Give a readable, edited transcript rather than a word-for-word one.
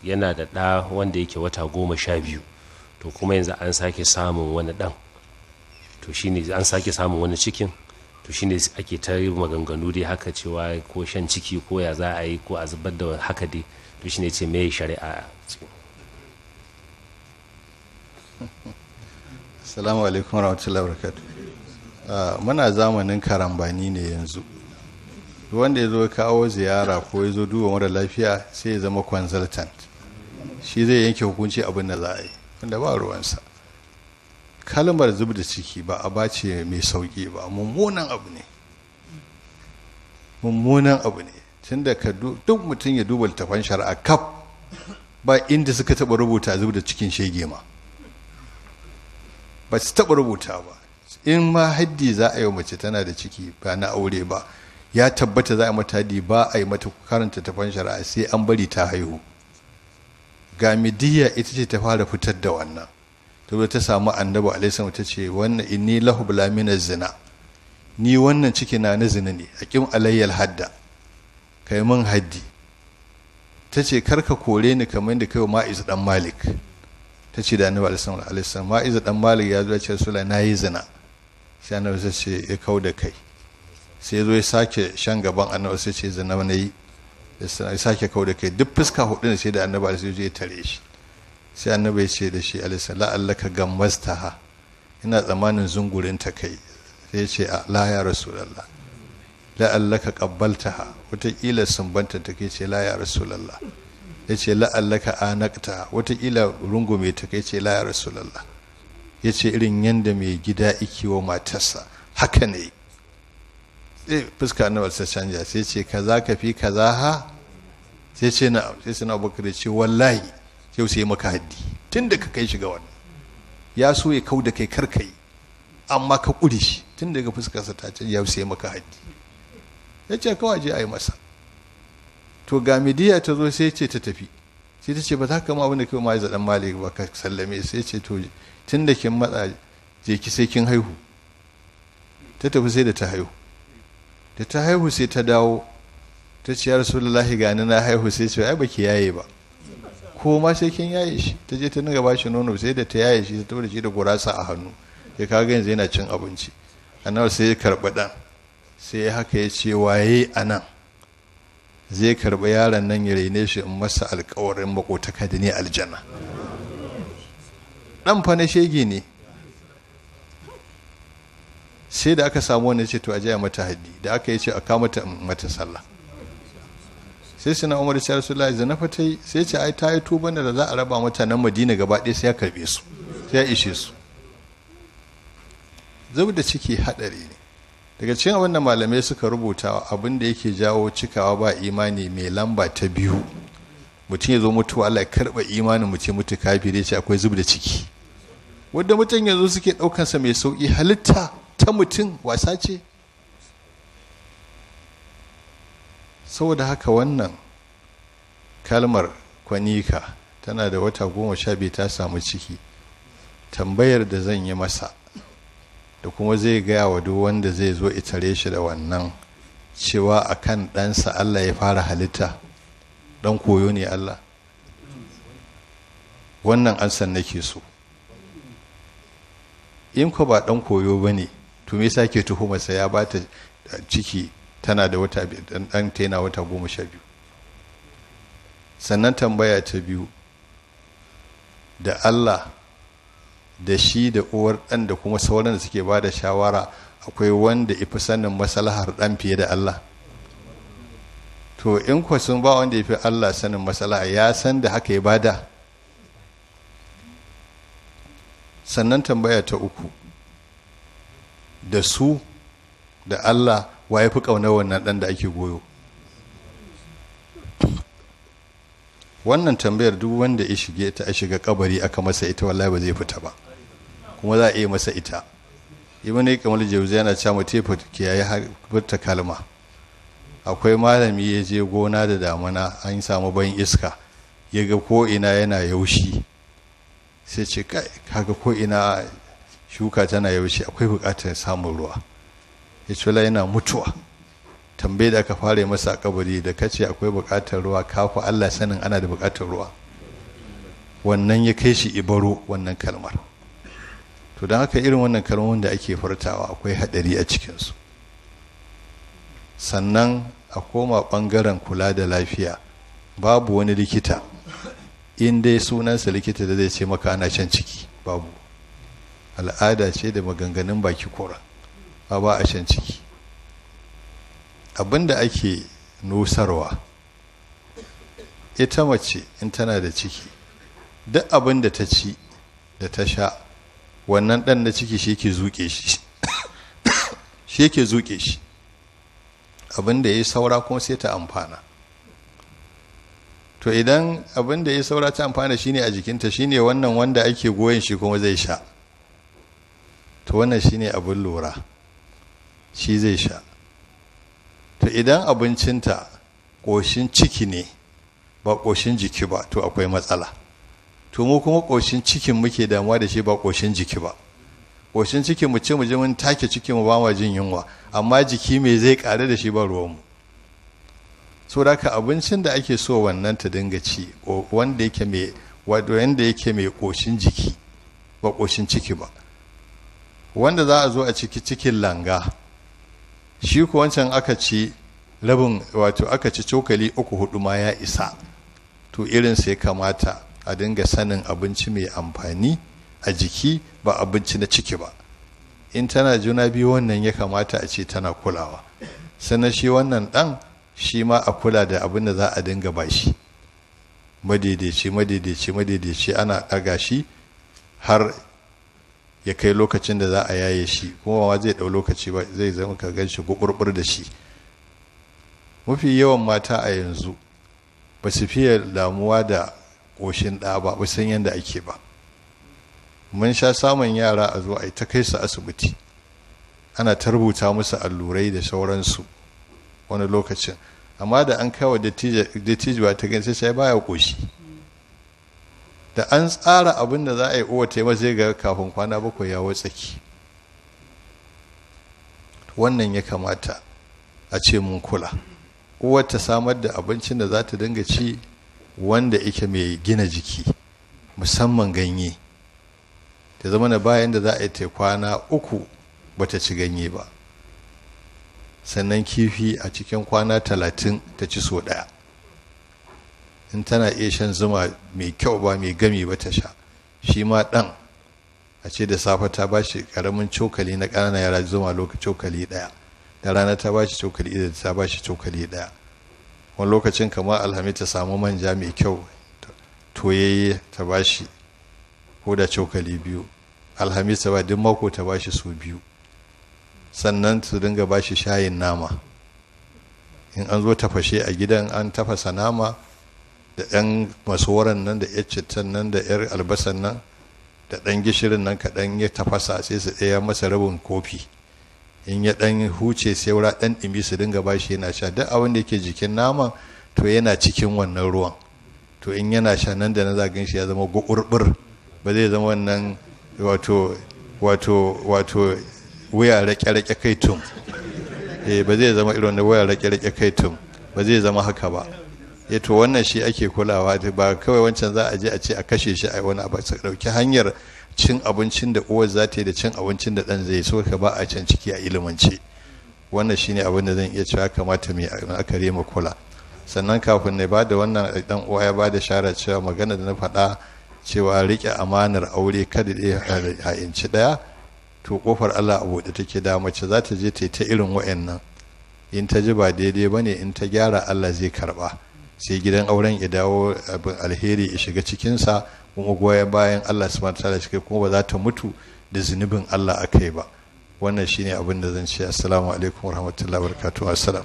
yana da ɗa wanda yake wata 12, to kuma yanzu an sake samun wani ɗan, to shine an sake samun wani cikin, to shine ake ta maganganu dai haka cewa ko shan ciki ko ya za a yi ko a zubar da haka dai, to shine ce me shari'a. Assalamu alaikum warahmatullahi wabarakatuh. Muna zamanin karambani ne yanzu. Wanda ya zo kawo ziyara ko ya zo duba mara lafiya sai ya zama consultant, shi zai yanke hukunci abin da za a yi, wanda ba ruwansa. Kalmar zub da ciki ba a bace mai sauki ba, mummunan abu ne, mummunan abu ne. Tunda ka duk mutum ya duba littafan shari'a kaf, ba inda suka taɓa rubuta zub da cikin shege ma, ba su taɓa rubuta ba. In ma haddi za a yi mace tana da ciki ba na aure ba, ya tabbata za a mata haddi, ba a yi mata karanta tafan shari'a sai an bari ta haihu. Gamidiya ita ce ta fara fitar da wannan, ta ta samu annabi alaihi ta ce wannan inni lahu min zina, ni wannan ciki na na zina ne, aqim alayyal hadda, kai mun haddi. Ta ce karka kore ni kamar yadda kai Ma'iz dan Malik. Ta ce da annabi alaihi salam, Ma'iz dan Malik ya zo ya ce Rasulullah na yi zina, sai annabi sai ce ya kau da kai. Sai zo ya sake shan gaban annabi sai ce zina na yi, ya sake kau da kai. Duk fuska hudu ne sai da annabi alaihi ya tare shi. Sai annabi ya ce da shi alaihi la'allaka gammastaha, ina tsammanin zungurin ta kai. Sai ya ce a la ya rasulullah, la'allaka qabbaltaha, wataƙila sumbanta ta kai. Ce la ya rasulullah. Ya ce la'allaka anaqta, wataƙila rungume ta kai. Ce la ya rasulullah. Ya ce irin yanda mai gida yake wa matarsa haka ne. Sai fuska annabi ta canja, sai ce kaza ka fi kaza ha, sai ce na, sai suna Abubakar ce wallahi sai sai maka haddi tun da ka kai shi ga wannan. Ya so ya kau da kai karkai, amma ka ƙure shi tun daga fuskarsa ta canja, sai maka haddi. Ya ce kawai je a yi masa. To ga midiya ta zo sai ce ta tafi, sai ta ce ba za ka ma abin da kai ma ya zaɗan Malik ba ka sallame. Sai ce to tun da kin matsa je ki sai kin haihu. Ta tafi sai da ta haihu. Da ta haihu sai ta dawo ta ce ya Rasulullahi ga ni na haihu. Sai ce ai baki yaye ba, ko ma sai kin yaye shi. Ta je ta dinga ba shi nono sai da ta yaye shi, ta tafi da shi da gurasa a hannu. Ya kaga yanzu yana cin abinci. Annabi sai ya karɓi ɗan, sai haka ya ce waye anan zai karɓi yaron nan ya raine shi in masa alƙawarin makotaka da ni aljanna. Ɗan fa na shege ne. Sai da aka samu wani ce to a jaya mata haddi, da aka yi ce a kama mata mata sallah. Sai suna Umar ya Rasulullahi zina fa ta yi. Sai ce ai ta yi tuban da za a raba mata nan Madina gaba ɗaya sai ya karɓe su, sai ya ishe su. Zub da ciki haɗari ne. Daga cikin abin da malamai suka rubuta abin da yake jawo cikawa ba imani mai lamba ta 2, mutum ya zo mutuwa Allah ya karɓa imanin mutum mutu kafiri, ce akwai zub da ciki. Wanda mutum yanzu suke ɗaukansa mai sauƙi, halitta ta mutum wasa ce. Saboda haka wannan kalmar kwanika tana da wata 12 ta samu ciki. Tambayar da zan yi masa da kuma zai gaya wa duk wanda zai zo itare shi da wannan cewa akan ɗansa Allah ya fara halitta, ɗan koyo ne Allah. Wannan ansan nake so. In ko ba ɗan koyo ba ne, to me yasa ke tuhumarsa ya ba ta ciki tana da wata ɗan ta yana wata 12? Sannan tambaya ta 2, da Allah da shi da uwar ɗan da kuma sauran da suke ba da shawara, akwai wanda ifi sanin maslahar ɗan fiye da Allah? To in kuwa sun ba wanda ya fi Allah sanin maslaha, ya san da haka ya bada. Sannan tambaya ta 3, da su da Allah wa ya fi ƙaunar wannan ɗan da ake goyo? Wannan tambayar duk wanda ya shige ta a shiga kabari aka masa ita wallahi ba zai fita ba, kuma za a iya masa ita. Ibn Kamal Jauzi yana cewa mutum kiyaye furta kalma. Akwai malami ya je gona da damuna, an samu ban iska, ya ga ko ina yana yaushi, sai ce kai kaga ko ina shuka tana yaushi, akwai bukatar samun ruwa. Ya ce wala yana mutuwa. Tambaye da aka fara masa a kabari, da kace akwai bukatar ruwa, kafu Allah sanin ana da bukatar ruwa. Wannan ya kai shi ibaro wannan kalmar. To don haka irin wannan kalmomin da ake furtawa akwai haɗari a cikinsu. Sannan a koma ɓangaren kula da lafiya, babu wani likita in dai sunansa likita da zai ce maka ana shan ciki, babu. Al'ada ce da maganganun baki kora, ba a shan ciki. Abinda ake nusarwa, ita mace in tana da ciki, duk abin da ta ci da ta sha, wannan ɗan na ciki shi yake zuƙe shi, shi yake zuƙe shi. Abin da ya yi saura kuma sai ta amfana. To idan abin da ya saura ta amfana shine a jikinta, shine wannan wanda ake goyon shi kuma zai sha. To wannan shine abin lura, shi zai sha. To idan abincinta ƙoshin ciki ne ba ƙoshin jiki ba, to akwai matsala. To mu kuma ƙoshin cikin muke damuwa da shi, ba ƙoshin jiki ba. Ƙoshin cikin mu ce mu je mun take cikin mu ba ma jin yunwa, amma jiki me zai ƙare da shi ba ruwanmu. So da haka abincin da ake so wannan ta dinga ci, wanda yake mai, wanda yake mai ƙoshin jiki ba ƙoshin ciki ba. Wanda za a zo a ciki cikin langa, shi ko wancan aka ci rabin, wato aka ci cokali 3 4 ma ya isa. To irin sai kamata a dinga sanin abinci mai amfani a jiki, ba abinci na ciki ba. In tana juna biyu wannan ya kamata a ce tana kulawa. Sannan shi wannan ɗan shi ma a kula da abin da za a dinga bashi, madaidaici madaidaici madaidaici, ana ɗaga shi har ya kai lokacin da za a yaye shi. Kuma ba zai ɗau lokaci ba, zai zama ka gan shi guburbur da shi. Mafi yawan mata a yanzu ba su fiye damuwa da ƙoshin ɗa ba, ba san yadda ake ba. Mun sha samun yara a zo a yi ta kai su asibiti, ana ta rubuta musu allurai da sauransu wani lokacin, amma da an kawo dattijuwa ta gani sai baya ƙoshi. Da an tsara abin da za a yi uwa ta yi masa, ga kafin kwana 7 ya watsaki. Wannan ya kamata a ce mun kula. Uwar ta samar da abincin da za ta dinga ci wanda yake mai gina jiki, musamman ganye. Ta zama na bayan da za a yi ta kwana 3 bata ci ganye ba. Sannan kifi a cikin kwana 30 ta ci so 1. In tana iya shan zuma mai kyau ba mai gami ba ta sha. Shi ma ɗan a ce da safe ta ba shi ƙaramin cokali na ƙananan yara zuma cokali 1, da rana ta ba shi cokali 1, ta ba shi cokali 1. Wani lokacin kamar alhamis ta samu manja mai kyau toyayye ta ba shi ko da cokali 2. Alhamis ta ba, duk mako ta ba shi so 2. Sannan su dinga ba shi shayin nama. In an zo tafashe a gidan, an tafasa nama da ɗan masoran nan da 'yar cittan nan da 'yar albasan nan da ɗan gishirin nan kaɗan, ya tafasa sai su ɗaya masa rabin kofi. In ya ɗan huce sai wura ɗan ɗumi su dinga ba shi yana sha. Duk abin da yake jikin naman to yana cikin wannan ruwan. To in yana sha nan da nan za gan shi ya zama guburbur, ba zai zama wannan wato wato wato wuya rake-rake kai tum. Ba zai zama irin wuya rake-rake kai tum, ba zai zama haka ba. To wannan shi ake kulawa, ba kawai wancan za a je a ce a kashe shi a wani abu. Su ɗauki hanyar cin abincin da uwar za ta yi da cin abincin da ɗan zai so ka ba a can ciki a ilimance. Wannan shine abin da zan iya cewa kamata mu akare mu kula. Sannan kafin na ba da wannan, ɗan uwa ya ba da shara cewa magana da na faɗa cewa riƙe amanar aure kada ɗaya ha'inci ɗaya, to kofar Allah a buɗe take. Da mace za ta je ta yi ta irin wa'annan, in ta ji ba daidai ba ne, in ta gyara Allah zai karɓa, sai gidan auren ya dawo abin alheri ya shiga cikinsa, kuma goyon bayan Allah subhanahu wataala shi, kuma ba za ta mutu da zunubin Allah akai ba. Wannan shine abin da zan ce. Assalamu alaikum warahmatullahi wabarakatuh. Assalam.